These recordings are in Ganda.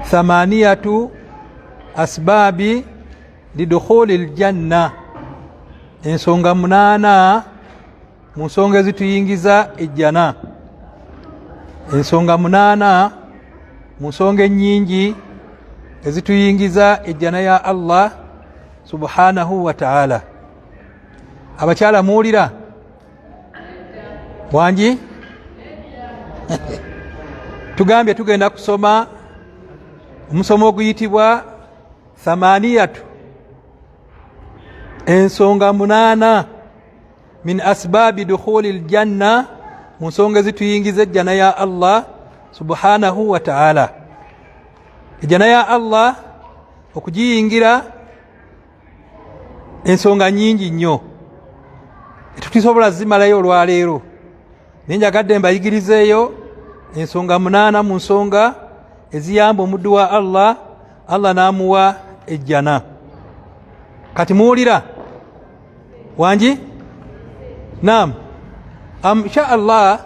Thamaniyatu asbaabi lidukhuli ljanna, ensonga 8 mu nsonga ezituyingiza ejjana, ensonga 8 mu nsonga ennyingi ezituyingiza ejjana ya Allah subhanahu wa ta'ala. Abakyala muwulira wangi? Tugambye tugenda kusoma omusomo oguyitibwa thamaniyatu, ensonga 8 min asbabi dukhuli ljanna, mu nsonga ezituyingiza ejjana ya Allah subhanahu wa ta'ala. Ejjana ya Allah okugiyingira ensonga nyingi nnyo, tetusobola zimalayo olwaleero, naye njagadde mbayigirizeeyo ensonga 8 mu nsonga eziyamba omuddu wa Allah, Allah n'amuwa ejjana. Kati muwulira wangi? Naam, insha Allah.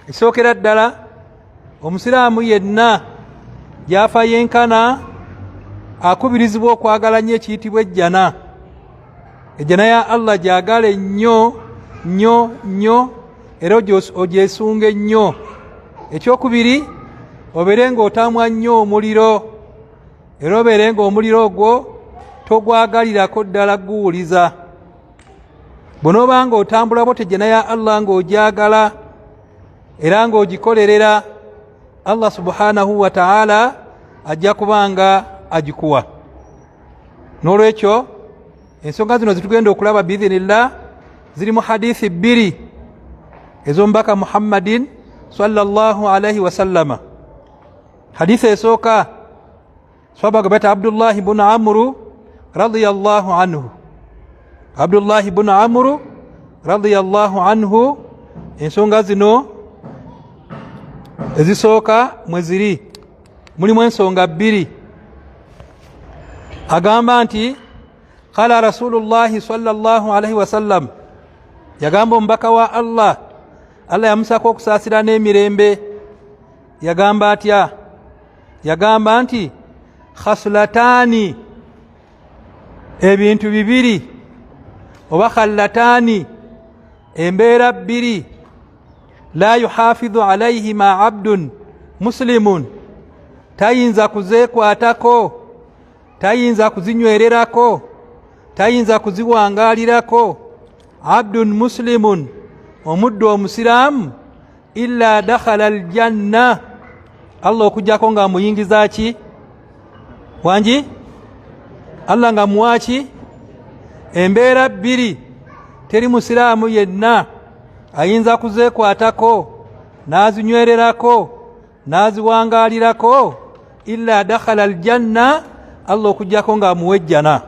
Ekisookera ddala, omusiraamu yenna gyafa yenkana akubirizibwa okwagala nnyo ekiyitibwa ejjana. Ejjana ya Allah gyagala ennyo nnyo nnyo, era ogyesunga ennyo. Ekyokubiri, obeere ng'otamwa nnyo omuliro, era obeere ng'omuliro ogwo togwagalirako ddala guwuliza. Bw'onoobanga otambula bwotyo, ejjana ya Allah ng'ogyagala era ng'ogikolerera, Allah subhanahu wa ta'ala ajja kubanga agikuwa. N'olwekyo ensonga zino zitugenda okulaba biidhinillah ziri mu hadithi 2 ez'omubaka Muhammadin sallallahu alaihi wasallama. Hadithi esooka, swaba gwe bata Abdullahi bunu Amuru radiyallahu anhu, Abdullahi bunu Amuru radiyallahu anhu. Ensonga zino ezisooka mwe ziri, mulimu ensonga 2. Agamba nti qala rasulullahi sallallahu alaihi wasallam, yagamba omubaka wa Allah, Allah yamusako okusaasira n'emirembe, yagamba atya? Yagamba nti khasulatani, ebintu 2, oba khallatani, embeera 2, la yuhafidhu alaihima abdun muslimun, tayinza kuzeekwatako, tayinza kuzinywererako, tayinza kuziwangaalirako abdun muslimun, omuddu omusiraamu, illa dakhala aljanna, Allah okujjako nga amuyingiza ki? Wangi? Allah nga muwaki? Embeera 2 teri musiraamu yenna ayinza kuzeekwatako n'azinywererako n'aziwangaalirako illa dakhala aljanna, Allah okujjako nga amuwa ejjana.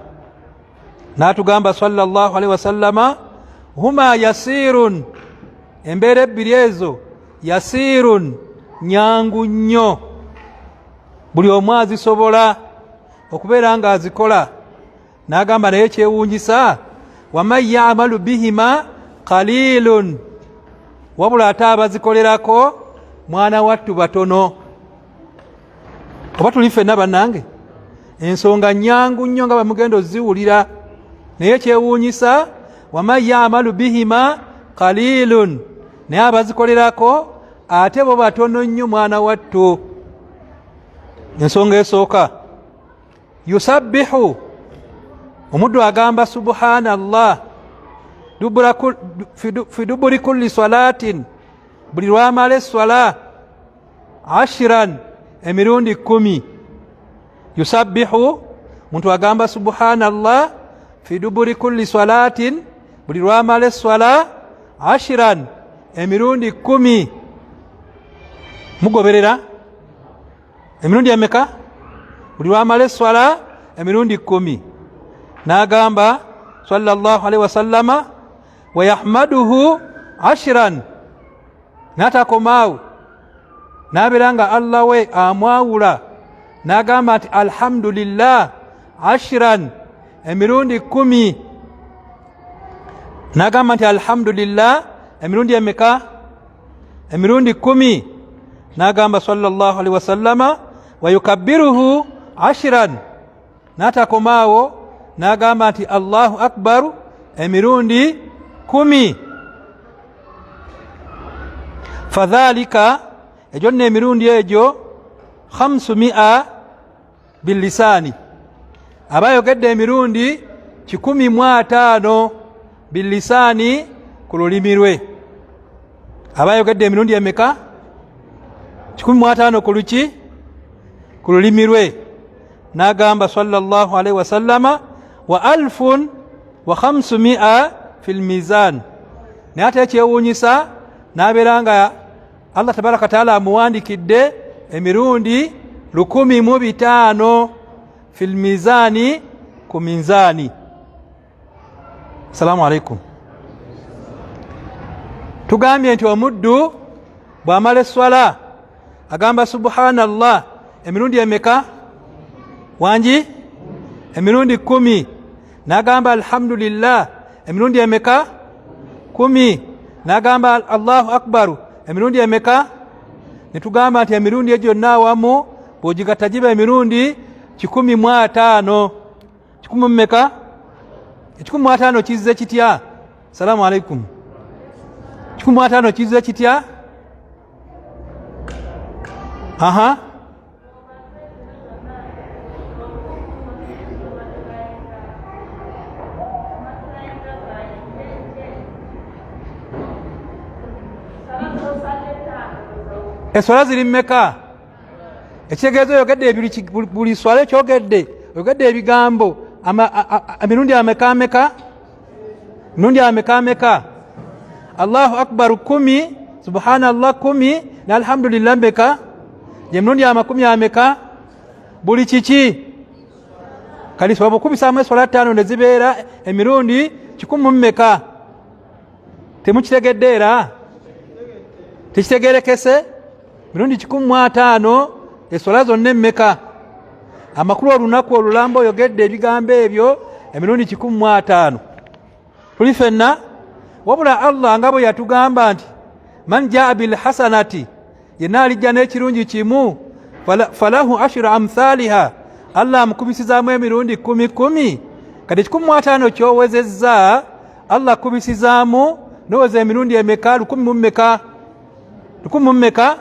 N'atugamba sallallahu alaihi wasallama, huma yasirun, embeera 2 ezo yasirun, nyangu nnyo, buli omu azisobola okubeera ng'azikola. N'agamba naye kyewuunyisa, waman yamalu bihima qalilun, wabula ate abazikolerako mwana wattu batono. Oba tuli ffenna bannange, ensonga nyangu nnyo nga bamugenda oziwulira, naye kyewuunyisa, waman yamalu bihima qalilun, naye abazikolerako ate bo batono nnyo mwana wattu. Ensonga esooka, yusabbihu, omuddu agamba subhanallah fi duburi kulli salatin, buli lwamala esswala, ashiran, emirundi 10. Yusabbihu, muntu agamba subhanallah fi duburi kulli salatin, buli lwamala esswala, ashiran, emirundi 10. Mugoberera? Emirundi emeka? Buli lwamala esswala emirundi 10. N'agamba sallallahu alaihi wasallama, wa yahmaduhu ashiran, n'atakomaawo n'abeera nga Allah we amwawula, n'agamba nti alhamdulillah ashiran, emirundi 10. N'agamba nti alhamdulillah emirundi emeka? Emirundi 10. N'agamba sallallahu alaihi wasallama, Wayukabbiruhu ashiran, n'atakomaawo n'agamba nti Allahu akbaru emirundi 10. Fadhalika, egyo nno emirundi egyo 500 bilisaani, aba ayogedde emirundi 150 bilisaani ku lulimi lwe. Aba ayogedde emirundi emeka? 150 ku luki? Ku lulimi lwe. N'agamba sallallahu alaihi wasallama wa alfun wa khamsumia fil mizan. Naye ate ekyewuunyisa n'abeera nga Allah tabaraka wataala amuwandikidde emirundi 1500 fil mizani, ku minzaani. Assalamu alaikum. Tugambye nti omuddu bw'amala esswala agamba subhanallah emirundi emeka? Wangi emirundi 10. N'agamba alhamdulillah emirundi emeka? 10. N'agamba Allahu akbaru emirundi emeka? Ne tugamba nti emirundi egyo gyonna awamu bw'ogigatta giba emirundi 150. Kikumi mumeka? 150 kizze kitya? Salamu alaikum. 150 kizze kitya? Aha, eswala ziri mmeka? Ekitegeeza oyogedde buli swala ekyogedde oyogedde ebigambo emirundi ameka ameka? Emirundi ameka ameka? Allahu akbar 10, subhanallah 10, ne alhamdulillah meka? Emirundi amakumi ameka? Buli kiki? Kali soba okubisaamu eswala 5 ne zibeera emirundi 100 mumeka? Temukitegedde era tekitegerekese? Mirundi 150 eswala zonna emmeka? Amakulu olunaku olulamba oyogedde ebigambo ebyo emirundi 150. Tuli fenna. Wabula Allah nga bwe yatugamba nti man jaa bilhasanati, yenna alijja n'ekirungi kimu falahu ashiru amthaliha, Allah amukubisizaamu emirundi 10 10. Kati 150 kyowezezza Allah akubisizaamu noweza emirundi emeka? 1000 mumeka? 1000 mumeka?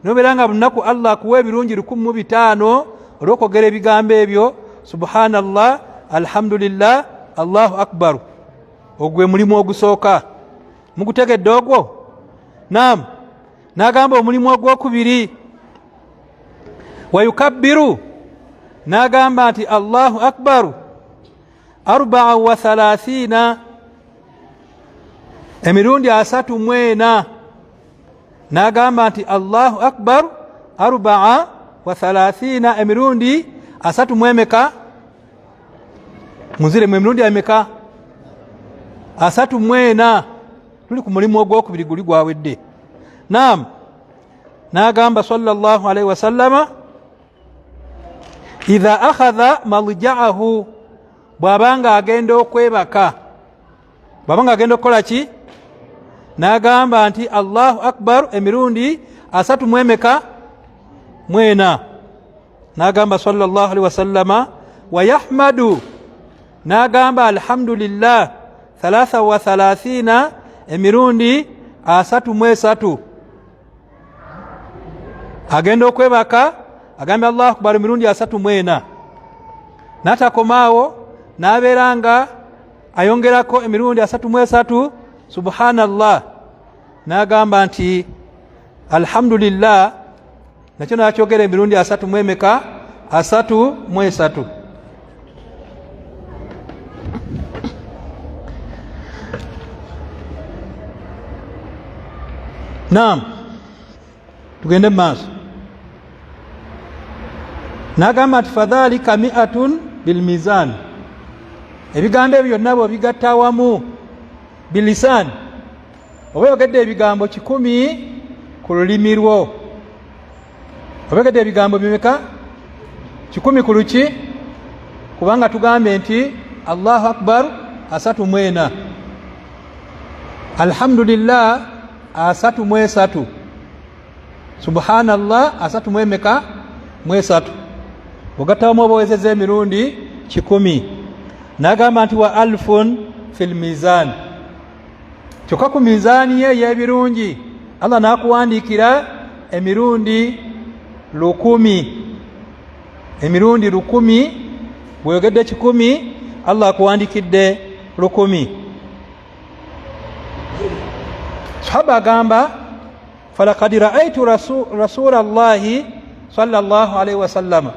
Nobeera nga bunaku Allah akuwa ebirungi 1500 olw'okwogera ebigambo ebyo subhanallah, alhamdulillah, Allahu akbar. Ogwo mulimu ogusooka. Mugutegedde ogwo? Naam. N'agamba omulimu ogwokubiri wayukabbiru, n'agamba nti Allahu akbar 34 emirundi 34. N'agamba nti Allahu akbar 34 emirundi asatu mu emeka? Munziremu, emirundi emeka? 34. Tuli ku mulimu ogwokubiri guli gwawedde. Naam. N'agamba sallallahu alaihi wasallama idha akhadha malja'ahu, bw'abanga agenda okwebaka, bw'abanga agenda okukola ki? N'agamba nti Allahu akbar emirundi asatu mu emeka? 4. N'agamba sallallahu alaihi wasallama wa yahmadu, n'agamba alhamdulillah 33 emirundi 33. Agenda okwebaka agambye Allahu akbar emirundi 34. N'atakomaawo n'abeera nga ayongerako emirundi 33 subhanallah. N'agamba nti alhamdulillah, nakyo n'akyogera emirundi asatu mu emeka? 33. Naam, tugende mu maaso. N'agamba nti fadhalika mi'atun bilmizan, ebigambo ebyo byonna bw'obigatta awamu bilisan, oba oyogedde ebigambo 100 ku lulimi lwo. Oba oyogedde ebigambo bimeka? 100 ku luki? Kubanga tugambye nti Allahu akbar 34, alhamdulillah 33, subhanallah asatu mu emeka? Mu 3 ogattawamu oba owezezza emirundi 100. N'agamba nti wa alfun fi lmizan, kyokka ku mizaani ye ey'ebirungi Allah n'akuwandiikira emirundi 1000, emirundi 1000. Bw'oyogedde 100, Allah akuwandikidde 1000. Sahaba agamba, falakad raaitu rasula llahi sallallahu alaihi wasallama,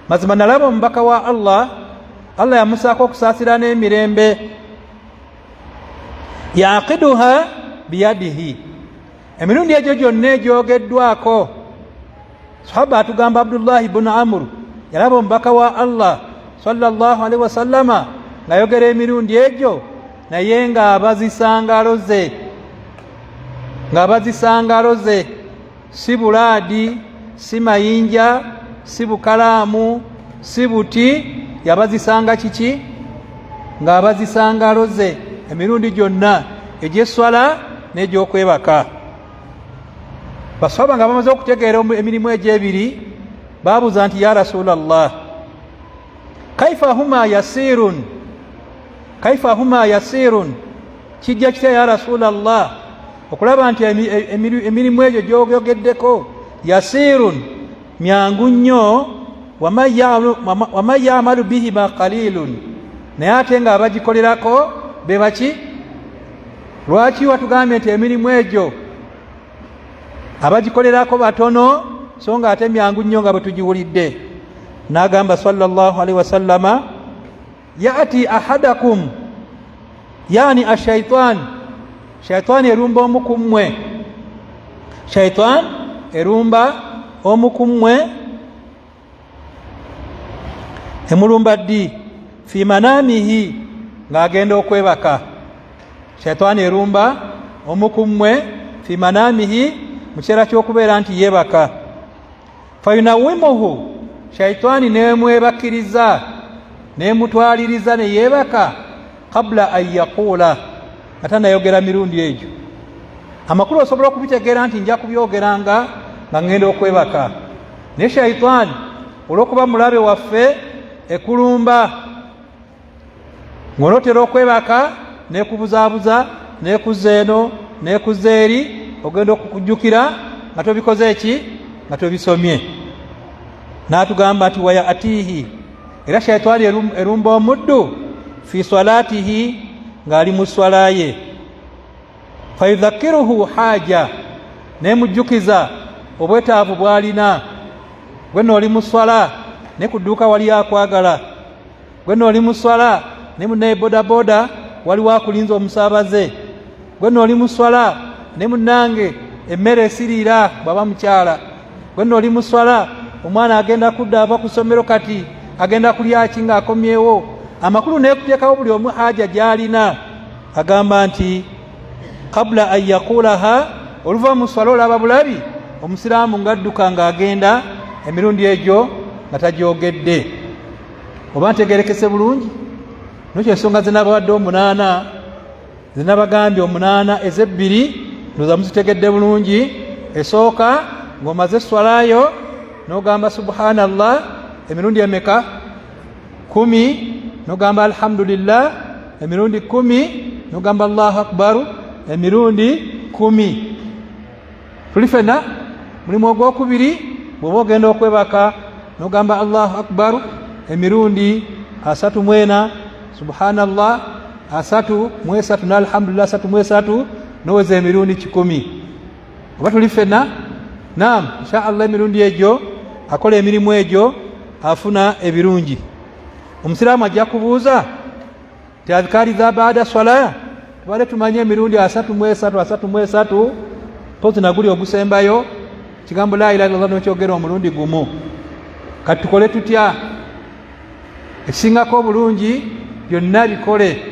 mazima nalaba omubaka wa Allah, Allah yamusaako okusaasira n'emirembe, yaqiduha biyadihi, emirundi egyo gyonna egyogeddwako. Sahaba atugamba, Abdullahi bunu Amuru yalaba omubaka wa Allah sallallahu alaihi wasallama ng'ayogera emirundi egyo, naye ng'abazisa ngalo ze, ng'abazisa ngalo ze, si bulaadi, si mayinja, si bukalaamu, si buti, yabazisanga kiki? Ng'abazisa ngalo ze emirundi gyonna egy'esswala n'egy'okwebaka. Baswaba nga bamaze okutegeera emirimu egyo ebiri, babuuza nti, ya rasulallah, kaifa huma yasirun, kaifa huma yasirun, kijja kitya ya rasulallah okulaba nti emirimu egyo gyoyogeddeko yasirun, myangu nnyo, waman yamalu bihima qalilun, naye ate nga abagikolerako be baki? Lwaki watugambye nti emirimu egyo abagikolerako batono, so nga ate myangu nnyo nga bwe tugiwulidde? N'agamba sallallahu alaihi wasallama, yati ahadakum, yani ashaitan, shaitani erumba omu ku mmwe, shaitan erumba omu ku mmwe. Emulumba ddi? Fi manamihi, ng'agenda okwebaka. Shaitaani erumba omu ku mmwe fi manamihi, mu kiseera ky'okubeera nti yeebaka. Fayunawimuhu, shaitaani nemwebakiriza, nemutwaliriza ne yeebaka, qabula an yaquula, nga tanayogera mirundi egyo. Amakulu osobola okubitegeera nti nja kubyogeranga nga ŋŋenda okwebaka, naye shaitaani olw'okuba mulabe waffe ekulumba ng'onootera okwebaka, nekubuzaabuza, nekuzza eno, nekuzza eri, ogenda okukujjukira nga tobikoze eki, nga tobisomye. N'atugamba nti waya atiihi, era shaitaani erumba omuddu fi salatihi, ng'ali mu swala ye, fayudhakiruhu haja, nemujjukiza obwetaavu bw'alina. Gwe nooli mu swala ne ku dduuka waliyo akwagala, gwe nooli mu swala ne munaye bodaboda waliwo akulinza omusaabaze, gwe nooli mu swala ne munnange emmere esiriira bw'aba mukyala, gwe nooli mu swala omwana agenda kudda ava ku ssomero, kati agenda kulya ki ng'akomyewo? Amakulu nekuteekawo buli omu haja gy'alina. Agamba nti kabula an yaqulaha, oluva mu swala olaba bulabi omusiraamu ng'adduka ng'agenda emirundi egyo nga tagyogedde. Oba ntegerekese bulungi? Nokyo ensonga zinabawadde omunaana, zinabagambye omunaana, ezebbiri ndoza muzitegedde bulungi. Esooka, ng'omaze eswalayo n'ogamba subhanallah emirundi emeka? 10. N'ogamba alhamdulillah emirundi 10, n'ogamba allahu akbaru emirundi 10. Tuli fenna? Mulimu ogwokubiri, bw'oba ogenda okwebaka n'ogamba allahu akbaru emirundi 34, subhanallah 33 ne alhamdulillah 33, noweza emirundi 100. Oba tuli fenna? Naam, insha Allah, emirundi egyo akola emirimu egyo afuna ebirungi. Omusiraamu ajja kubuuza ti adhikaari za baada swala tubadde tumanye emirundi 33, 33, pozi naguli ogusembayo kigambo la ilaha illallah nokyogera omulundi gumu, kati tukole tutya? Ekisingako obulungi byonna bikole.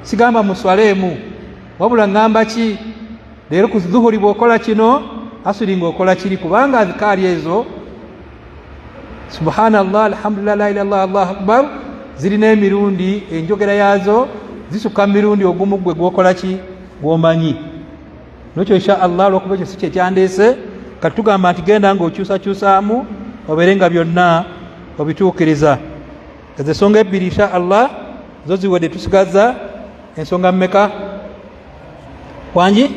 Sigamba muswaleemu, wabula ŋŋamba ki? Leero ku zuhuri bw'okola kino, asuri ng'okola kiri, kubanga adhikaari ezo subhanallah, alhamdulillah, la ilaha illallah, allahu akbar zirina emirundi, enjogera yaazo zisukka mu mirundi ogumu gwe gwokola ki, gwomanyi. Nokyo insha Allah, olwokuba ekyo si kyekyandeese, kati tugamba nti genda ng'okyusakyusaamu. Obeere nga byonna obituukiriza. Ezo ensonga ebbiri insha Allah zo ziwedde, tusigaza ensonga mmeka? Wangi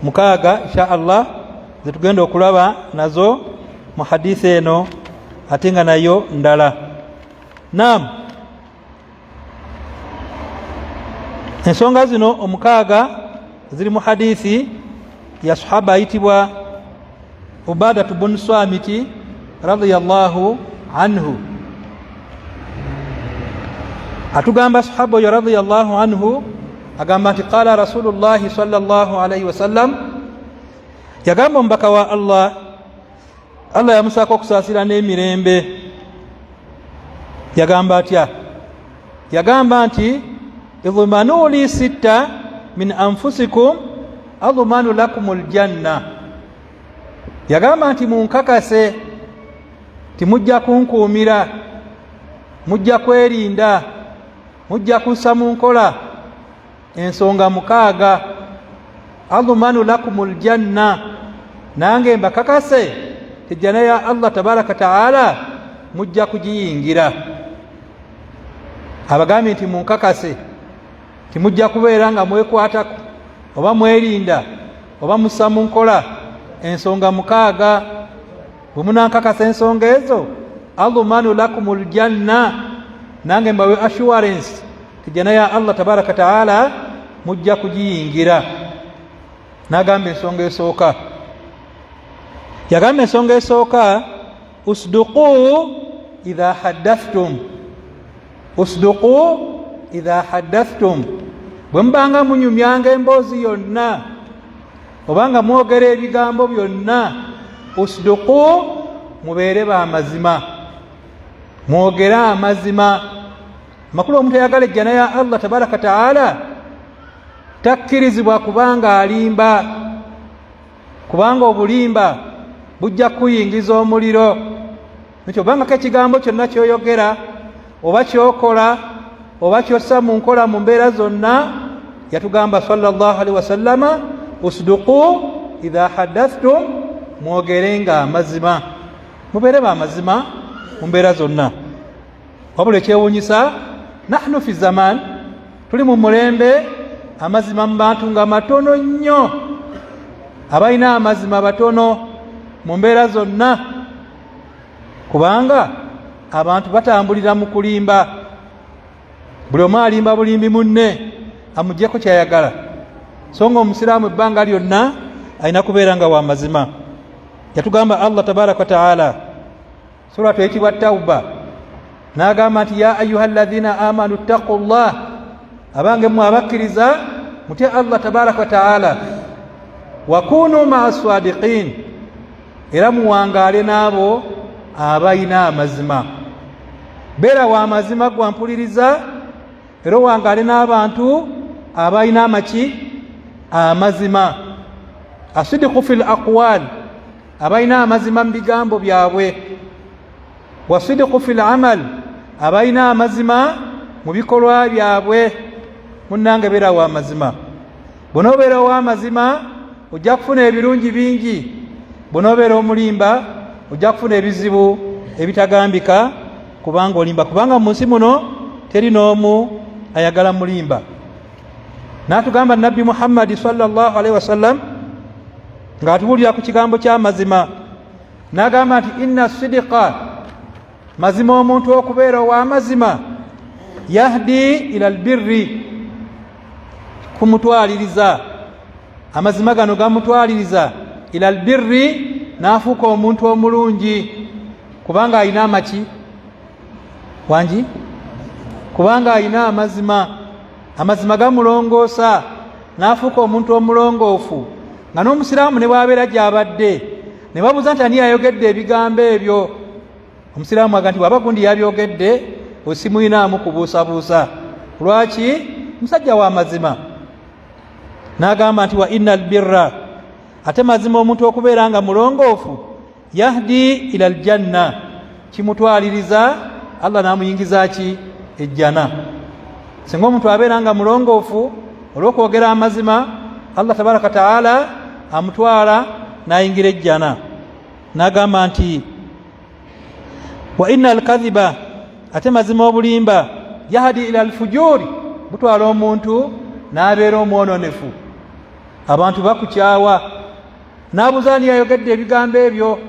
6 insha Allah zetugenda okulaba nazo mu hadisi eno, ate nga nayo ndala. Naam, ensonga zino 6 ziri mu hadisi ya sahaba ayitibwa Ubadatu bun Swamiti radiyallahu anhu. Atugamba sahaba oyo radiyallahu anhu agamba nti qala rasulullahi sallallahu alaihi wasallam, yagamba omubaka wa Allah, Allah yamusaako okusaasira n'emirembe, yagamba atya? Yagamba nti idhmanu li sitta min anfusikum adhmanu lakum aljanna. Yagamba nti munkakase timujja kunkuumira, mujja kwerinda, mujja kussa mu nkola ensonga 6. Adhmanu lakum aljanna, nange mbakakase tejjana ya Allah tabaraka taala mujja kugiyingira. Abagambye nti munkakase timujja kubeera nga mwekwatako oba mwerinda oba mussa mu nkola ensonga 6. Bwe munankakasa ensonga ezo, adhmanu lakum aljanna, nange mbawe assurance tejjana ya Allah tabaraka taala mujja kugiyingira. N'agamba ensonga esooka, yagamba ensonga esooka, usduqu idha haddathtum, usduqu idha haddathtum. Bwe mubanga munyumyanga emboozi yonna obanga mwogera ebigambo byonna, usduqu, mubeere b'amazima, mwogere amazima. Amakulu, omuntu ayagala ejjana ya Allah tabaraka taala takkirizibwa kubanga alimba, kubanga obulimba bujja kuyingiza omuliro. Ekyo obangako ekigambo kyonna kyoyogera oba kyokola oba kyossa mu nkola mu mbeera zonna, yatugamba sallallahu alaihi wasallama usduqu idha haddathtum, mwogerenga amazima, mubeere b'amazima mu mbeera zonna. Wabula ekyewuunyisa, nahnu fi zaman, tuli mu mulembe amazima mu bantu nga matono nnyo, abalina amazima batono mu mbeera zonna, kubanga abantu batambulira mu kulimba. Buli omu alimba bulimbi munne amugyeko kyayagala, so nga omusiraamu ebbanga lyonna alina kubeera nga wa mazima. Yatugamba Allah tabaraka wataala sura eyitibwa Tauba, n'agamba nti ya ayuha alladhina amanu ttaqu llah, abange mmwe abakkiriza mutye Allah tabaraka wataala, wakunu maa sadiqin, era muwangaale n'abo abalina amazima. Beera wa mazima gwampuliriza, era owangaale n'abantu abalina amaki amazima. Asidiku fi l aqwal, abalina amazima mu bigambo byabwe. Wasidiku fi l amal, abalina amazima mu bikolwa byabwe. Munnange beera wa mazima. Bw'onoobeera ow'amazima ojja kufuna ebirungi bingi, bw'onoobeera omulimba ojja kufuna ebizibu ebitagambika kubanga olimba, kubanga mu nsi muno teri n'omu ayagala mulimba. N'atugamba Nabbi Muhammadi sallallahu alaihi wasallam ng'atubuulira ku kigambo ky'amazima, n'agamba nti inna sidiqa, mazima omuntu okubeera ow'amazima, yahdi ila albirri, kumutwaliriza amazima gano gamutwaliriza ila albirri, n'afuuka omuntu omulungi, kubanga alina amaki wangi, kubanga alina amazima. Amazima gamulongoosa n'afuuka omuntu omulongoofu, nga n'omusiraamu ne bw'abeera gy'abadde ne babuuza nti ani yayogedde ebigambo ebyo, omusiraamu aga nti bw'aba gundi yabyogedde osimuyinaamu kubuusabuusa. Lwaki? Musajja wa mazima. N'agamba nti wa inna albirra, ate mazima omuntu okubeera nga mulongoofu, yahdi ila aljanna, kimutwaliriza Allah n'amuyingiza ki? Ejjana. Singa omuntu abeera nga mulongoofu olw'okwogera amazima, Allah tabaraka taala amutwala n'ayingira ejjana. N'agamba nti Wa inna alkadhiba, ate mazima obulimba, yahadi ila alfujuri, butwala omuntu n'abeera omwononefu, abantu bakukyawa. N'abuuza ani yayogedde ebigambo ebyo,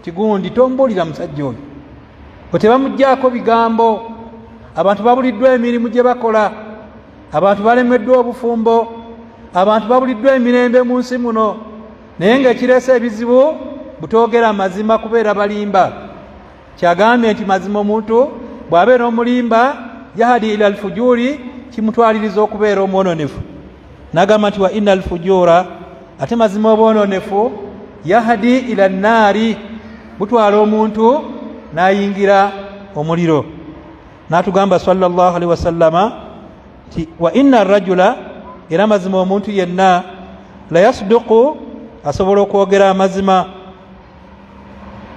tigundi tombuulira musajja oyo bwe tebamuggyako bigambo. Abantu babuliddwa emirimu gye bakola, abantu balemeddwa obufumbo, abantu babuliddwa emirembe mu nsi muno, naye ng'ekireese ebizibu butoogera mazima, kubeera balimba. Kyagambye nti mazima omuntu bw'abeera omulimba, yahadi ila alfujuri, kimutwaliriza okubeera omwononefu. Nagamba nti wa inna alfujura, ate mazima obwononefu, yahadi ila nnaari, butwala omuntu n'ayingira omuliro. N'atugamba sallallahu alaihi wasallama nti wa inna rajula, era mazima omuntu yenna, la yasduku, asobola okwogera amazima,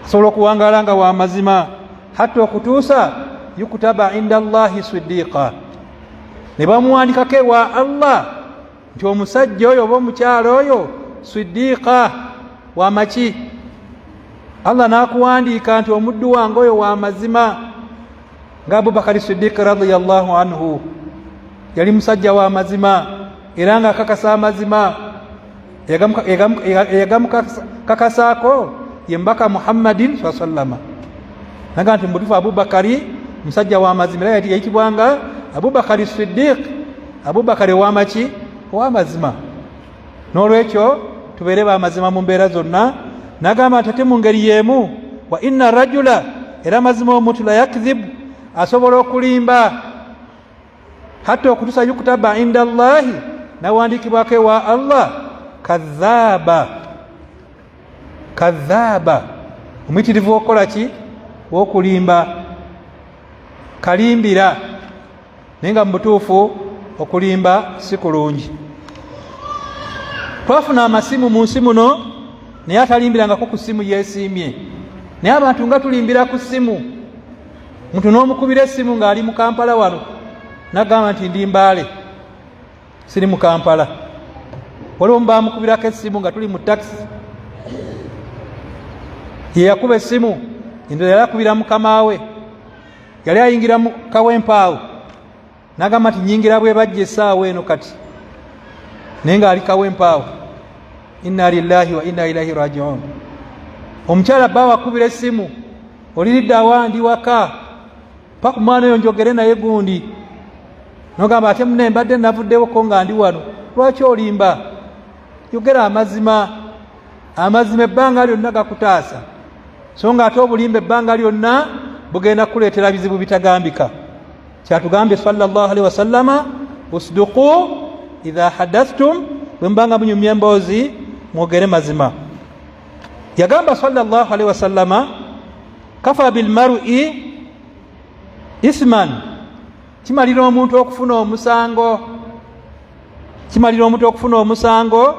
asobola okuwangaala nga wa mazima, hatta okutuusa yukutaba inda Allahi sidiqa, ne bamuwandikako ewa Allah nti omusajja oyo oba omukyala oyo sidiqa, wamaki. Allah n'akuwandiika nti omuddu wange oyo wa mazima, nga Abubakari Sidiq radiyallahu anhu yali musajja wa mazima era nga akakasa amazima. Eyagamukakasaako ye mbaka Muhammadin saa sallama, naga nti mubutuufu Abubakari musajja wa mazima, era yayitibwanga Abubakari Sidiq, Abubakari owamaki, owamazima. N'olwekyo tubeere bamazima mu mbeera zonna. Nagamba nti ate mu ngeri y'emu, wa inna rajula, era mazima omuntu, la yakdhibu, asobola okulimba, hatta okutusa yukutaba inda Allahi, nawandikibwako ewa Allah, kadhaaba, kadhaaba, omuyitirivu wokukola ki, wokulimba, kalimbira. Naye nga mu butuufu okulimba si kulungi. Twafuna amasimu mu nsi muno, naye atalimbirangako ku simu yeesiimye. Naye abantu nga tulimbira ku simu, muntu n'omukubira essimu ng'ali mu Kampala wano, nagamba nti ndi Mbaale, siri mu Kampala. Waliwo mubamukubirako essimu nga tuli mu takisi, ye yakuba essimu, endala yali akubira mukama we, yali ayingira mu kawempaawo, nagamba nti nyingira bwe bajja essaawa eno kati, naye ng'ali kawempaawo. Inna lillahi wa inna ilaihi rajiun. Omukyala bba wakubira essimu, oliridde awandi waka, paka omwana oyo njogere naye gundi, nogamba ate mune mbadde navuddewoko nga ndi wano. Lwaki olimba? Yogera amazima. Amazima ebbanga lyonna gakutaasa, so nga ate obulimba ebbanga lyonna bugenda kukuleetera bizibu bitagambika. Kyatugambye sallallahu alaihi wasallama, usduqu idha hadathtum, bwe mubanga munyumya emboozi mwogere mazima. Yagamba sallallahu alaihi wasallama, kafa bilmar'i ithman, kimalira omuntu okufuna omusango, kimalira omuntu okufuna omusango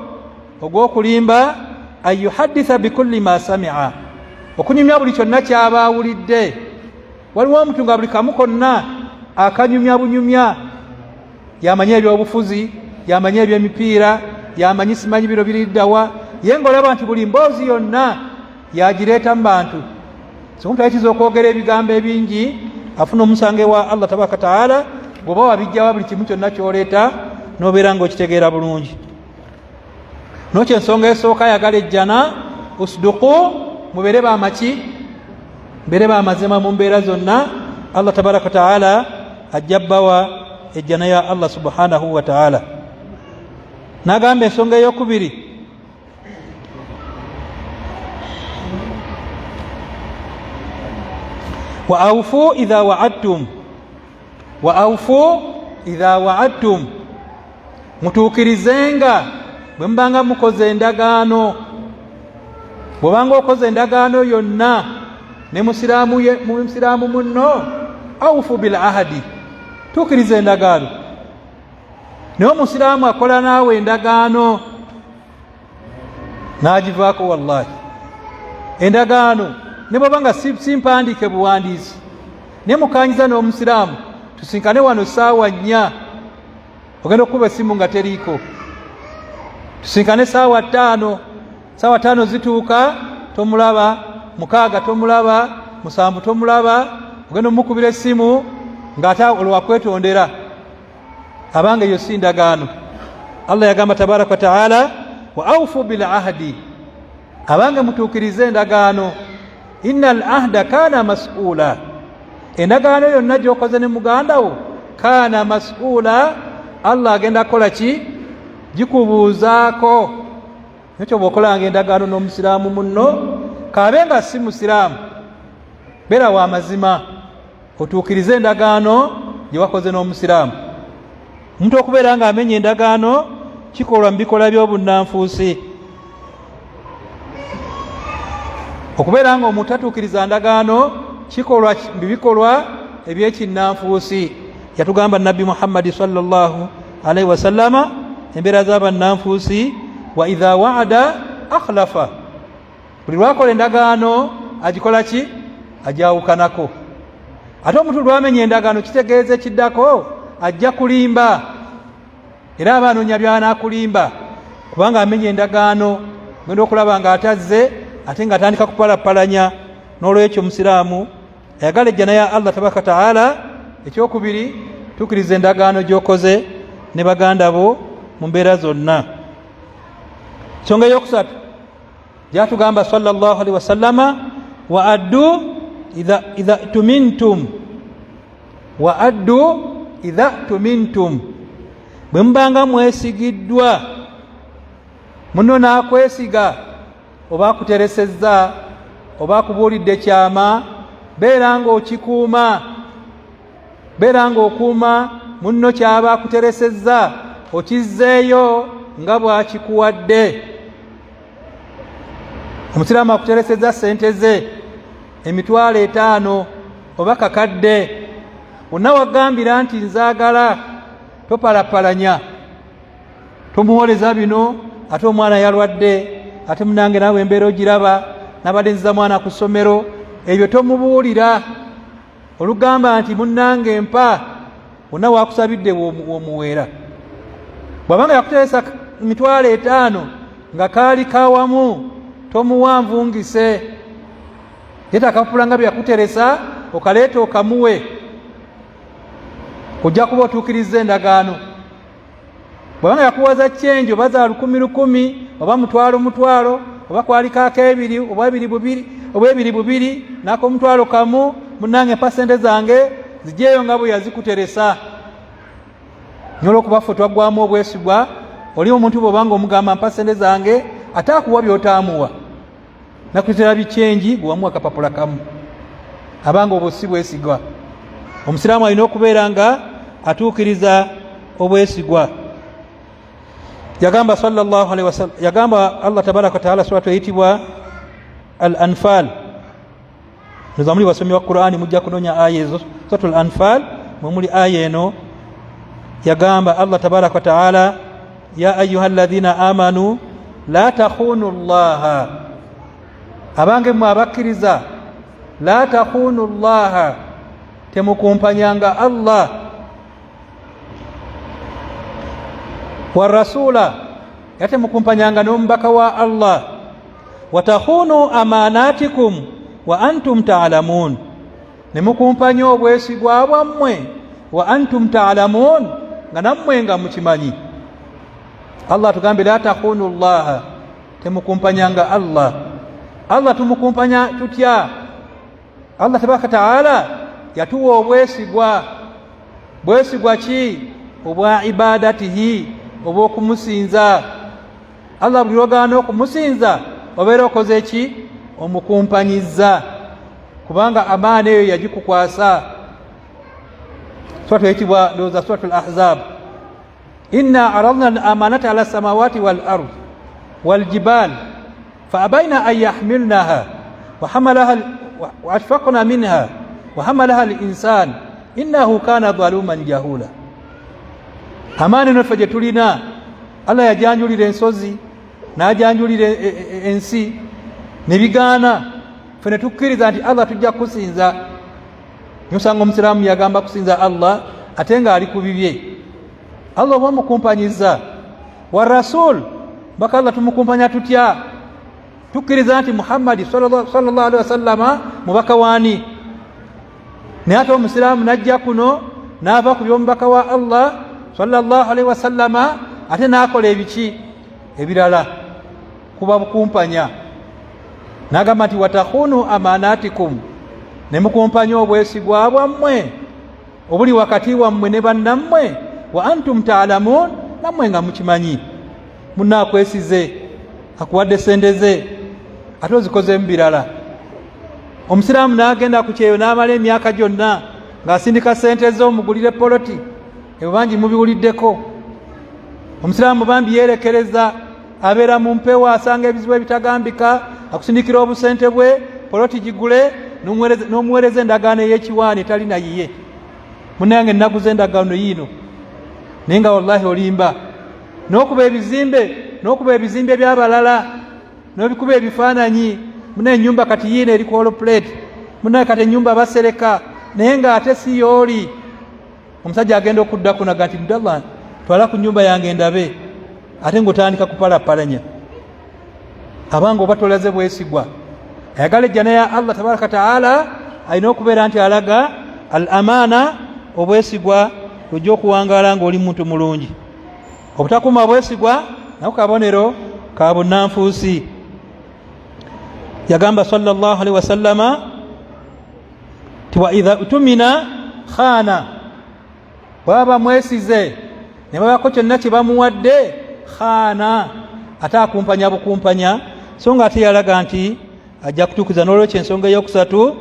ogw'okulimba, an yuhadditha bikulli ma samia, okunyumya buli kyonna kyaba awulidde. Waliwo omuntu nga buli kamu konna akanyumya bunyumya, yamanyi ebyobufuzi, yamanyi ebyemipiira, yamanyi simanyi biro biriddawa, ye ngaolaba nti buli mboozi yonna yagireeta mu bantu. So omuntu ayitiza okwogera ebigambo ebingi afuna omusango ewa Allah tabaraka taala, bw'oba wabijjawa buli kimu kyonna kyoleeta n'obeera ng'okitegeera bulungi. Nokyo ensonga esooka ayagala ejjana, usduku, mubeere bamaki, mubeere bamazima mu mbeera zonna. Allah tabaraka wataala ajja bbawa ejjana ya Allah subhanahu wataala. Nagamba ensonga eyokubiri, wa aufu idha waadtum, wa aufu idha waadtum, mutuukirizenga bwe mubanga mukoze endagaano. Bw'obanga okoze endagaano yonna ne musiraamu munno, aufu bil ahadi, tuukiriza endagaano. Naye omusiraamu akola naawe endagaano n'agivaako, wallahi endagaano ne bw'oba nga simpandiike buwandiisi, naye mukanyiza n'omusiraamu, tusinkane wano ssaawa 4, ogenda okukuba essimu nga teriiko, tusinkane ssaawa 5, ssaawa 5 zituuka tomulaba, 6 tomulaba, 7 tomulaba, ogenda omukubira essimu ng'ate olwakwetondera. Abange, eyo si ndagaano. Allah yagamba tabaraka wa taala, wa aufu bil ahdi, abange mutuukirize endagaano. Inna al ahda kana mas'ula, endagaano yonna gy'okoze ne muganda wo kana mas'ula, Allah agenda kukola ki? Gikubuuzaako. Nekyo bw'okolanga endagaano n'omusiraamu munno, kaabe nga si musiraamu, beera wa mazima, otuukirize endagaano gye wakoze n'omusiraamu. Omuntu okubeera ng'amenya endagaano kikolwa mu bikolwa by'obunnanfuusi. Okubeera nga omuntu tatuukiriza ndagaano kikolwa mu bikolwa eby'ekinnanfuusi. Yatugamba Nabbi Muhammadi sallallahu alaihi wasallama embeera z'abannanfuusi, wa idha waada akhlafa, buli lwakola endagaano agikola ki? Ajawukanako. Ate omuntu lwamenya endagaano kitegeeza ekiddako ajja kulimba, era aba anoonya by'anaakulimba kubanga amenya endagaano. Genda okulaba nga atazze ate nga atandika kupalapalanya. N'olwekyo omusiraamu ayagala ejjana ya Allah tabaraka taala, ekyokubiri, tuukiriza endagaano gy'okoze ne baganda bo mu mbeera zonna. Ensonga eyokusatu gyatugamba sallallahu alaihi wasallama, wa addu idha tumintum, wa addu idha tumintum, bwe mubanga mwesigiddwa, munno n'akwesiga oba akuteresezza oba akubuulidde kyama, beera ng'okikuuma, beera ng'okuuma munno kyaba akuteresezza, okizzeeyo nga bw'akikuwadde. Omusiraamu akuteresezza ssente ze 50,000 oba kakadde, wonna wagambira nti nzaagala, topalapalanya, tomuwoleza bino, ate omwana yalwadde, ate munange naawe embeera ogiraba, nabadde nziza mwana ku ssomero, ebyo tomubuulira. Olugamba nti munnange mpa, wonna wakusabidde womuweera. Bw'abanga yakuteresa 50,000 nga kaali kawamu, tomuwa nvungise, yeta akapapula nga bye yakuteresa okaleeta okamuwe, ojja kuba otuukirizza endagaano. Bw'abanga yakuwaza kyenji oba za 1,000 1,000 oba 500 500 oba kwaliko ak'ebiri oba ebiri bubiri oba ebiri bubiri n'ak'omutwalo kamu, munnange mpa ssente zange zijeeyo nga bwe yazikuteresa. Nyola okuba ffe twaggwamu obwesigwa. Oli omuntu bw'obanga omugamba mpa ssente zange, ate akuwa by'otaamuwa, nakutera bikyenji gwe wamuwa akapapula kamu. Abanga obwo si bwesigwa. Omusiraamu alina okubeera nga atuukiriza obwesigwa. Yagamba sallallahu alaihi wasallam, yagamba Allah tabaraka wa taala, suratu eyitibwa Al Anfal. Ndoza muli basomi wa Qur'ani mujja kunonya aya ezo. Suratul Anfal mwe muli aya eno. Yagamba Allah tabaraka wa taala, ya ayuha alladhina amanu la takhunu llaha, abange mmwe abakkiriza, la takhunu llaha, temukumpanyanga Allah wa rasula, era temukumpanyanga n'omubaka wa Allah, watakhunu amanatikum wa antum taalamun, ne mukumpanya obwesigwa bwammwe, wa antum taalamun, nga nammwe nga mukimanyi. Allah atugambe la takhunu llaha, temukumpanyanga Allah. Allah tumukumpanya tutya? Allah tabaraka taala yatuwa obwesigwa. Bwesigwa ki? Obwa ibadatihi, obw'okumusinza. Allah buli lwogaana okumusinza obeera okoze ki? Omukumpanyizza, kubanga amaana eyo yagikukwasa. Suratu eyitibwa ndowooza Suratul Ahzab, inna aradna al amanata ala samawati wal ard wal jibal fa abaina an yahmilnaha wa hamalaha wa ashfaqna minha wa hamalaha al insan innahu kana dhaluman jahula. Amaani eno ffe gye tulina, Allah yajanjulira ensozi n'ajanjulira ensi ne bigaana, ffe ne tukkiriza nti Allah tujja kusinza. Nosanga omusiraamu yagamba kusinza Allah ate ng'ali ku bibye. Allah oba omukumpanyiza wa rasul, baka Allah tumukumpanya tutya? Tukkiriza nti Muhammadi sallallahu alaihi wasallama mubaka waani, naye ate omusiraamu najja kuno n'ava ku by'omubaka wa Allah sallallahu alaihi wasallama, ate n'akola ebiki ebirala, kuba bukumpanya. N'agamba nti watakhunu amanatikum, ne mukumpanya obwesigwa bwammwe obuli wakati wammwe ne bannammwe, wa antum taalamuun, nammwe nga mukimanyi. Munna akwesize, akuwadde sente ze, ate ozikozeemu birala. Omusiraamu n'agenda ku kyeyo n'amala emyaka gyonna ng'asindika sente ze omugulire poloti. Ebyo bangi mubiwuliddeko. Omusiraamu bambi yeerekereza, abeera mu mpewo, asanga ebizibu ebitagambika, akusindikira obusente bwe, poloti gigule, n'omuweereza endagaano ey'ekiwaani etali na yiye. Munnange naguze endagaano yiino, naye nga wallahi olimba. N'okuba ebizimbe, n'okuba ebizimbe by'abalala, n'obikuba ebifaananyi. Muna ennyumba kati yiino eri ku plate, muna kati ennyumba basereka, naye ng'ate si yooli. Omusajja agenda okudda kunaga nti Abdallah, twala ku nyumba yange ndabe, ate ng'otandika kupalapalanya, abanga oba tolaze bwesigwa. Ayagala ejjana ya Allah tabaraka taala alina okubeera nti alaga al amaana, obwesigwa, ojja okuwangaala ng'oli muntu mulungi. Obutakuuma bwesigwa nako kabonero ka bunnanfuusi. Yagamba sallallahu alaihi wasallama ti wa idha utumina khana, bwaba bamwesize ne babako kyonna kye bamuwadde, khana, ate akumpanya bukumpanya, so nga ate yalaga nti ajja kutuukiza. N'olwekyo ensonga eyokusatu,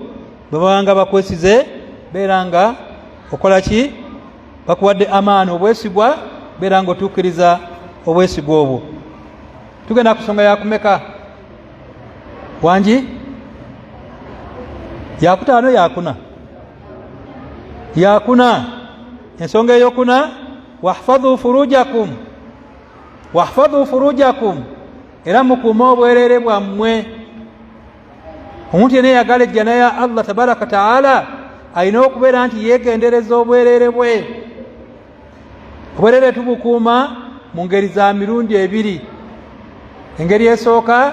bwe babanga bakwesize, beera nga okola ki? Bakuwadde amaani, obwesigwa, beera nga otuukiriza obwesigwa obwo. Tugenda ku nsonga yakumeka? Wangi? Yakutaano, yakuna, yakuna. Ensonga eyokuna, wahfadhu furujakum, wahfadhu furujakum, era mukuume obwerere bwammwe. Omuntu yenna eyagala ejjana ya Allah tabaraka taala alina okubeera nti yeegendereza obwerere bwe. Obwerere tubukuuma mu ngeri za mirundi ebiri. Engeri esooka,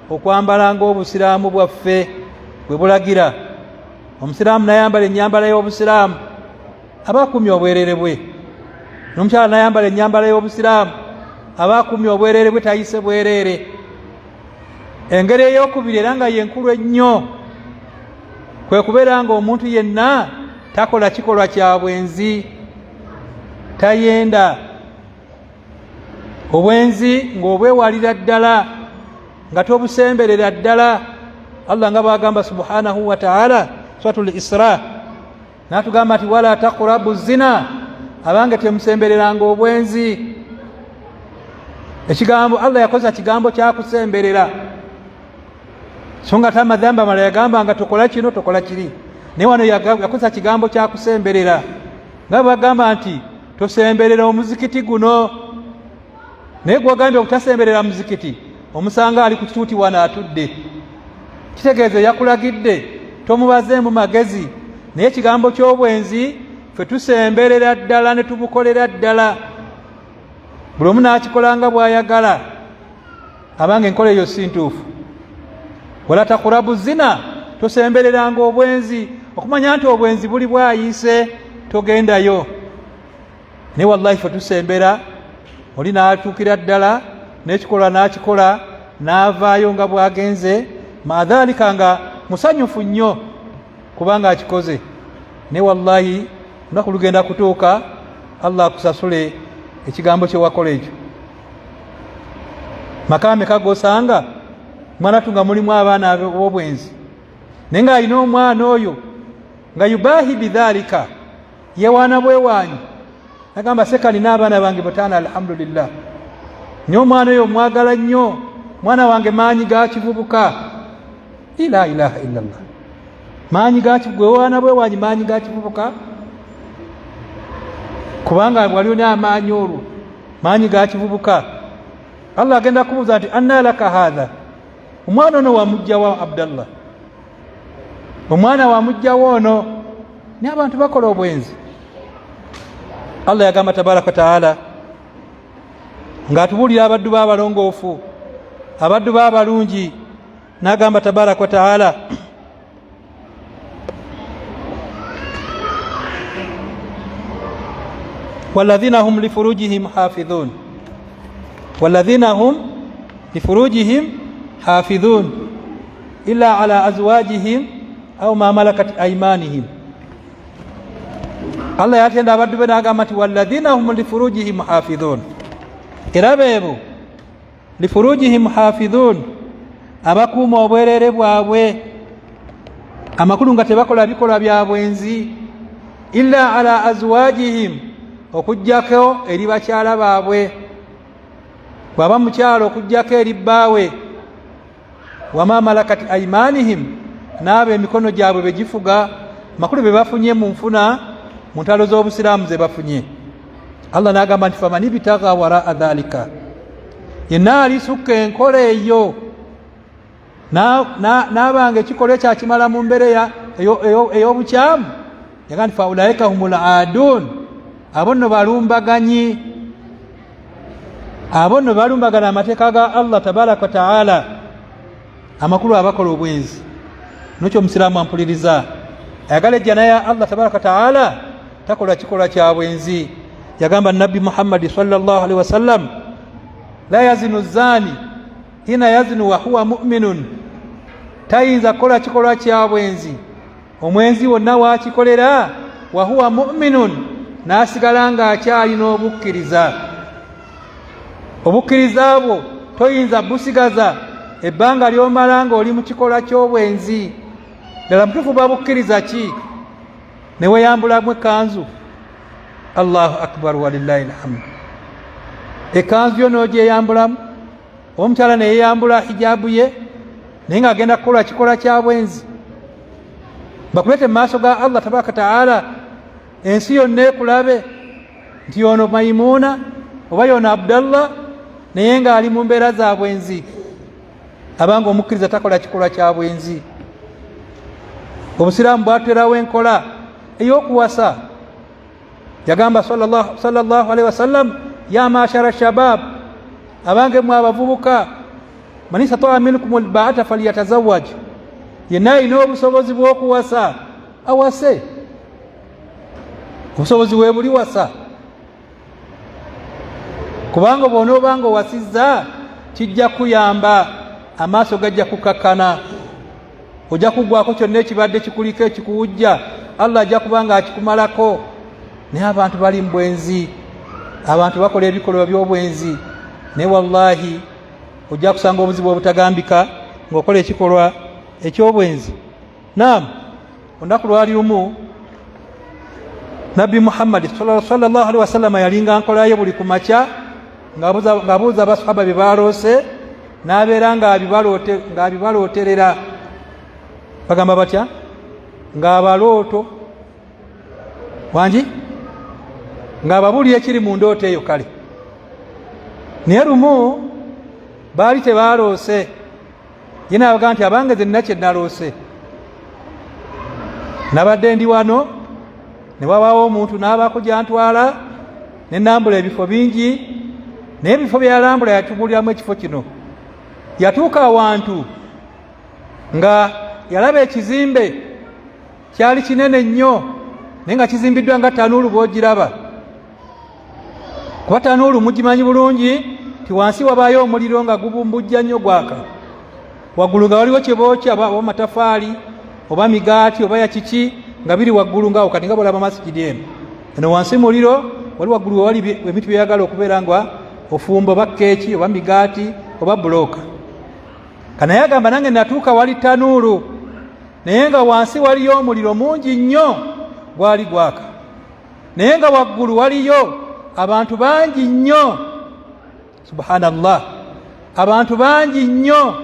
okwambala ng'obusiraamu bwaffe bwe bulagira. Omusiraamu nayambala ennyambala y'obusiraamu aba akumye obwerere bwe, n'omukyala nayambala ennyambala y'obusiraamu aba akumye obwerere bwe, tayise bwerere. Engeri eyokubiri, era nga yenkulu ennyo, kwe kubeera nga omuntu yenna takola kikolwa kya bwenzi, tayenda. Obwenzi ng'obwewalira ddala, nga tobusemberera ddala. Allah nga bwagamba subhanahu wa taala, suratul Isra, n'atugamba nti wala taqrabu zina, abange temusembereranga obwenzi. Ekigambo Allah yakozesa kigambo kyakusemberera, so nga ate amadhambi amala yagamba nga tokola kino, tokola kiri, naye wano yakozesa kigambo kyakusemberera, nga bwagamba nti tosemberera omuzikiti guno, naye gwogambye okutasemberera muzikiti omusanga ali ku kituuti wano atudde. Kitegeeza yakulagidde tomubazeemu magezi. Naye ekigambo ky'obwenzi ffe tusemberera ddala ne tubukolera ddala, buli omu n'akikola nga bw'ayagala. Abange, enkola eyo si ntuufu. Wala takurabu zina, tosembereranga obwenzi. Okumanya nti obwenzi buli bwayise, togendayo. Naye wallahi fe tusembera, oli n'atuukira ddala n'ekikolwa n'akikola n'avaayo nga bw'agenze, maadhalika nga musanyufu nnyo kubanga akikoze. Naye wallahi olunaku lugenda kutuuka Allah akusasule ekigambo kye wakola ekyo. Maka meka gosanga mwanatu nga mulimu abaana b'obwenzi, naye ng'alina omwana oyo nga yubahi bidhalika, yewaana bwewaanyi, nagamba seka nina abaana bange bataano, alhamdulillah, naye omwana oyo omwagala nnyo, mwana wange maanyi ga kivubuka. La ilaha illallah, maanyi gwewaana bwewaanyi, maanyi ga kivubuka, kubanga wali olina amaanyi olwo, maanyi ga kivubuka. Allah agenda kubuuza nti anna laka hatha, omwana ono wamugjawa? Abdallah, omwana wamugjawa ono? Naye abantu bakola obwenzi. Allah yagamba tabaraka wataala ng'atubuulira abaddu b'abalongoofu, abaddu b'abalungi. N'agamba tabaraka wataala, Walladhina hum lifurujihim hafidhun, walladhina hum lifurujihim hafidhun illa ala azwajihim au ma malakat aimanihim. Allah yatenda abaddu be n'agamba nti walladhina hum lifurujihim hafidhun, era beebo lifurujihim hafidhun, abakuuma obwerere bwabwe, amakulu nga tebakola bikolwa bya bwenzi, illa ala azwajihim, okugyako eri bakyala baabwe, bwaba mukyalo okugyako eri bbaawe, wama malakat aimanihim, n'abo emikono gyabwe begifuga, makulu be bafunye mu nfuna mu ntalo z'obusiraamu ze bafunye. Allah n'agamba nti faman ibtagha waraa dhalika, yenna alisukka enkola eyo n'abanga ekikolwa ekyo akimala mu mbeera ey'obukyamu, yaga nti faulaika humul adun, abo nno balumbaganyi, abo nno balumbagana amateeka ga Allah tabaraka wataala, amakulu abakola obwenzi. Nokyo omusiraamu ampuliriza ayagala ejjana ya Allah tabaraka wataala takola kikolwa kya bwenzi. Yagamba Nabbi Muhammadi sallallahu alaihi wasallam, la yazinu zani hina yazinu wahuwa muminun, tayinza kukola kikolwa kya bwenzi omwenzi wonna wakikolera, wahuwa muminun, n'asigala ng'akyalina obukkiriza. Obukkiriza bwo toyinza busigaza ebbanga ly'omala ng'oli mu kikolwa ky'obwenzi. Ddala mutuufu babukkiriza ki ne weyambulamu ekkanzu? Allahu akbar, walillahi alhamdu. Ekkanzu yo n'ogyeyambulamu, oba omukyala neyeyambula hijaabu ye naye ng'agenda kukola kikolwa kya bwenzi, bakuleete mu maaso ga Allah tabaraka taala, ensi yonna ekulabe nti yono Maimuuna oba yono Abdallah, naye ng'ali mu mbeera za bwenzi. Abanga omukkiriza takola kikolwa kya bwenzi. Obusiraamu bwaterawo enkola ey'okuwasa. Yagamba sallallahu alaihi wasallam, ya mashara shabab, abange mwe abavubuka, man istataa minkum albaata falyatazawaj, yenna alina obusobozi bw'okuwasa awase, obusobozi webuli wasa, kubanga bw'onoobanga owasizza kijja kuyamba, amaaso gajja kukakkana, ojja kuggwako kyonna ekibadde kikuliko ekikuwujja, Allah ajja kuba nga akikumalako. Naye abantu bali mu bwenzi, abantu bakola ebikolwa by'obwenzi, naye wallahi ojja kusanga obuzibu obutagambika ng'okola ekikolwa eky'obwenzi. Naam, olunaku lwali lumu Nabbi Muhammadi sallallahu alaihi wasallama yalinga nkolaye buli ku makya ng'abuuza abasahaba bye baloose, n'abeera ng'abibalooterera. Bagamba batya? Ng'abalooto wangi, ng'ababuulira ekiri mu ndooto eyo. Kale naye lumu baali tebaloose, ye n'abagamba nti abange ze nina kye naloose, nabadde ndi wano ne wabaawo omuntu n'abaako gy'antwala ne nambula ebifo bingi, naye ebifo bye yalambula yatubuuliramu ekifo kino. Yatuuka awantu nga yalaba ekizimbe kyali kinene nnyo, naye nga kizimbiddwa nga tanuulu bw'ogiraba, kuba tanuulu mugimanyi bulungi ti wansi wabaayo omuliro nga gubumbujja nnyo gwaka, waggulu nga waliwo kye bookya oba matafaali oba migaati oba yakiki nga biri waggulu ngaawo, kati nga bolaba masigidi eno eno wansi muliro wali waggulu wewali ebintu byeyagala okubeera nga ofumba oba keeki oba migaati oba bulooka. Kanaye agamba nange natuuka wali tanuulu, naye nga wansi waliyo omuliro mungi nnyo gwali gwaka, naye nga waggulu waliyo abantu bangi nnyo. Subhanallah, abantu bangi nnyo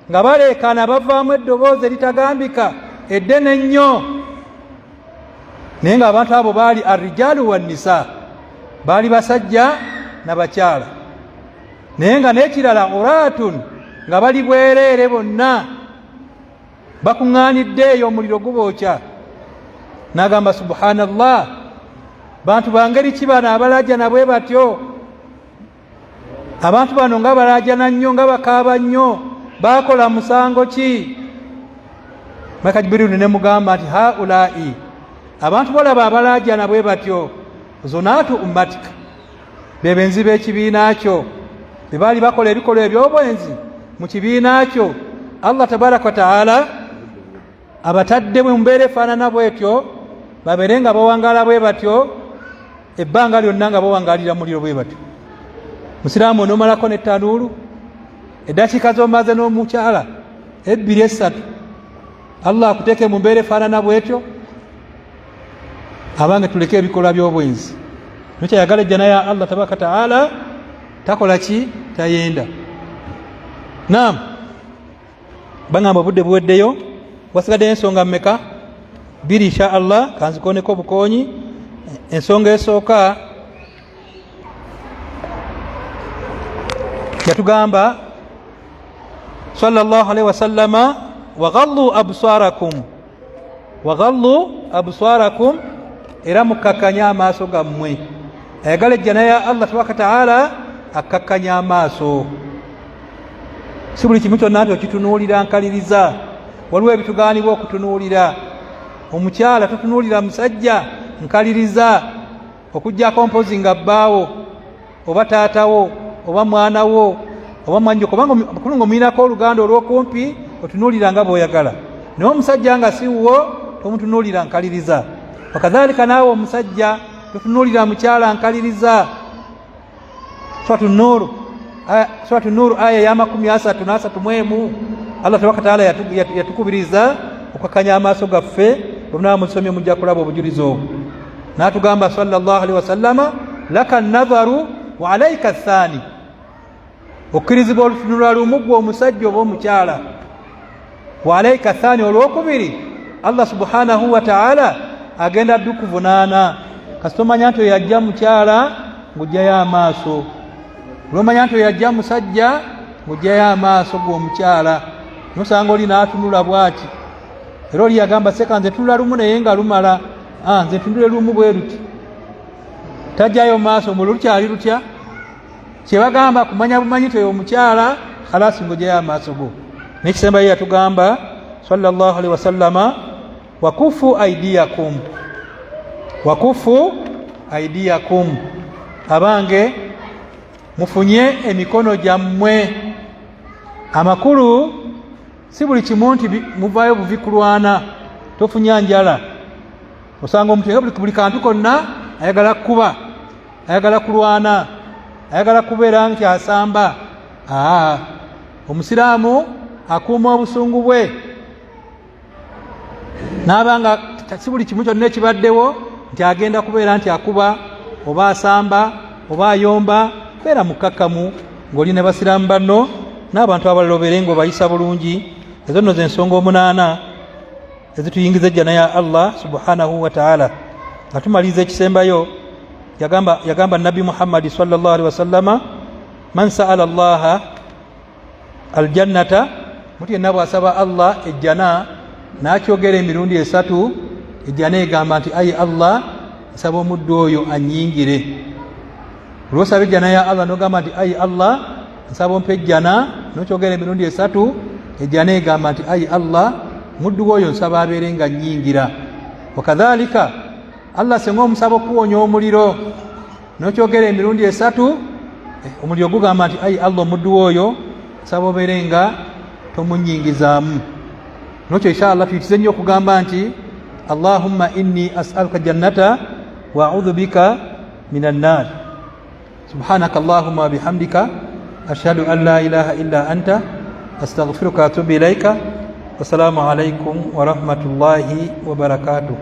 nga baleekaana, bavaamu eddoboozi eritagambika eddene nnyo, naye nga abantu abo baali arrijaalu wannisa, baali basajja na bakyala, naye nga n'ekirala uratun, nga bali bwereere bonna bakuŋŋaanidde eyo omuliro gubookya. N'agamba subhanallah, bantu bangeri ki bano abalajana bwe batyo? Abantu bano nga balajana nnyo, nga bakaaba nnyo, Bakola musango ki? Malaika Jibrilu ne mugamba nti haulai, abantu bolaba abalaajana bwe batyo, zunaatu ummatika, be benzi b'ekibiina kyo, be baali bakola ebikolwa eby'obwenzi mu kibiina kyo. Allah tabaraka wataala abatadde mu mbeera efaanana bwetyo, babeere nga bawangaala bwe batyo ebbanga lyonna, nga bawangaalira muliro bwe batyo. Musiraamu onomalako nettanuulu eddakiika z'omaze n'omukyala ebbiri essatu, Allah akuteeke mu mbeera efaanana bwetyo. Abange, tuleke ebikolwa by'obwenzi. Nokyayagala ejjana ya Allah tabaraka taala takola ki? Tayenda. Naam, bagamba obudde buweddeyo, wasigaddeyo ensonga mmeka? Bbiri. Insha Allah kanzikoneko obukonyi. Ensonga esooka yatugamba sallallahu alaihi wasallama, waghallu absarakum, waghallu absarakum, era mukkakkanya amaaso gammwe. Ayagala ejjana ya Allah tabaraka taala akkakkanya amaaso. Si buli kimu kyonna nti okitunuulira nkaliriza. Waliwo ebitugaanibwa okutunuulira. Omukyala totunuulira musajja nkaliriza, okuggyako mpozi nga bbaawo oba taatawo oba mwana wo oba mwannyoko, kubanga makulu nga omuyinako oluganda olw'okumpi, otunuulira nga bw'oyagala. Naye omusajja nga si wuwo tomutunuulira nkaliriza. Wakadhalika naawe omusajja totunuulira mukyala nkaliriza. Suratu Nuuru aya ya 33. Allah tabaraka taala yatukubiriza okukakanya amaaso gaffe. Bwemunaba musomye mujja kulaba obujulizi obwo. N'atugamba sallallahu alaihi wasallama, laka nadharu wa alaika thani, okkirizibwa olutunula lumu gwe omusajja oba omukyala, wa alaika thani, olwokubiri Allah subhanahu wa taala agenda ddukuvunaana. Kasita omanya nti oyo yajja mukyala, ng'ojjayo amaaso. Olwomanya nti oyo yajja musajja, ng'ojjayo amaaso gwe omukyala. Nosanga oli n'atunula bwati, era oli yagamba, seka nze tunula lumu naye nga lumala. Ah, nze tunule lumu bwe luti, tajjayo maaso mulu lukyali lutya. Kyebagamba kumanya bumanyi ti oyo omukyala, khalasi, ng'ojjayo amaaso go. Nekisembayo yatugamba sallallahu alaihi wasallama, wakufu aidiyakum, wakufu aidiyakum, abange mufunye emikono gyammwe. Amakulu si buli kimu nti muvaayo buvi kulwana, tofunya njala. Osanga omuntu nga buli kantu konna ayagala kukuba, ayagala kulwana, ayagala kubeera nti asamba. Aa, omusiraamu akuuma obusungu bwe n'aba nga si buli kimu kyonna ekibaddewo nti agenda kubeera nti akuba oba asamba oba ayomba. Beera mukkakkamu ng'oli ne basiraamu banno n'abantu abalala, obeere ng'obayisa bulungi. Ezo nno z'ensonga omunaana ezituyingiza ejjana ya Allah subhanahu wa taala. Nga tumaliriza, ekisembayo yagamba Nabbi Muhammadi sallallahu alaihi wasallama, man saala Allaha aljannata, mutu yenna bw'asaba Allah ejjana n'akyogera emirundi esatu, ejjana egamba nti, ayi Allah, nsaba omuddu oyo anyingire. Olwosaba ejjana ya Allah nogamba nti, ayi Allah, nsaba ompa ejjana, nokyogera emirundi esatu, ejjana egamba nti, ayi Allah, muddu woyo nsaba abeere nga nyingira. Wakadhalika Allah senga omusaba okuwonya omuliro nokyogera emirundi esatu, omuliro gugamba nti, ayi Allah, omuddu woyo nsaba obeere nga tomunyingizaamu. Nokyo inshallah tuyitize nnyo okugamba nti, allahumma inni asaluka jannata wa audhu bika min annar. Subhanaka allahumma wabihamdika, ashhadu an la ilaha illa anta, astaghfiruka atubu ilaika. Wassalamu alaikum warahmatullahi wabarakatuhu.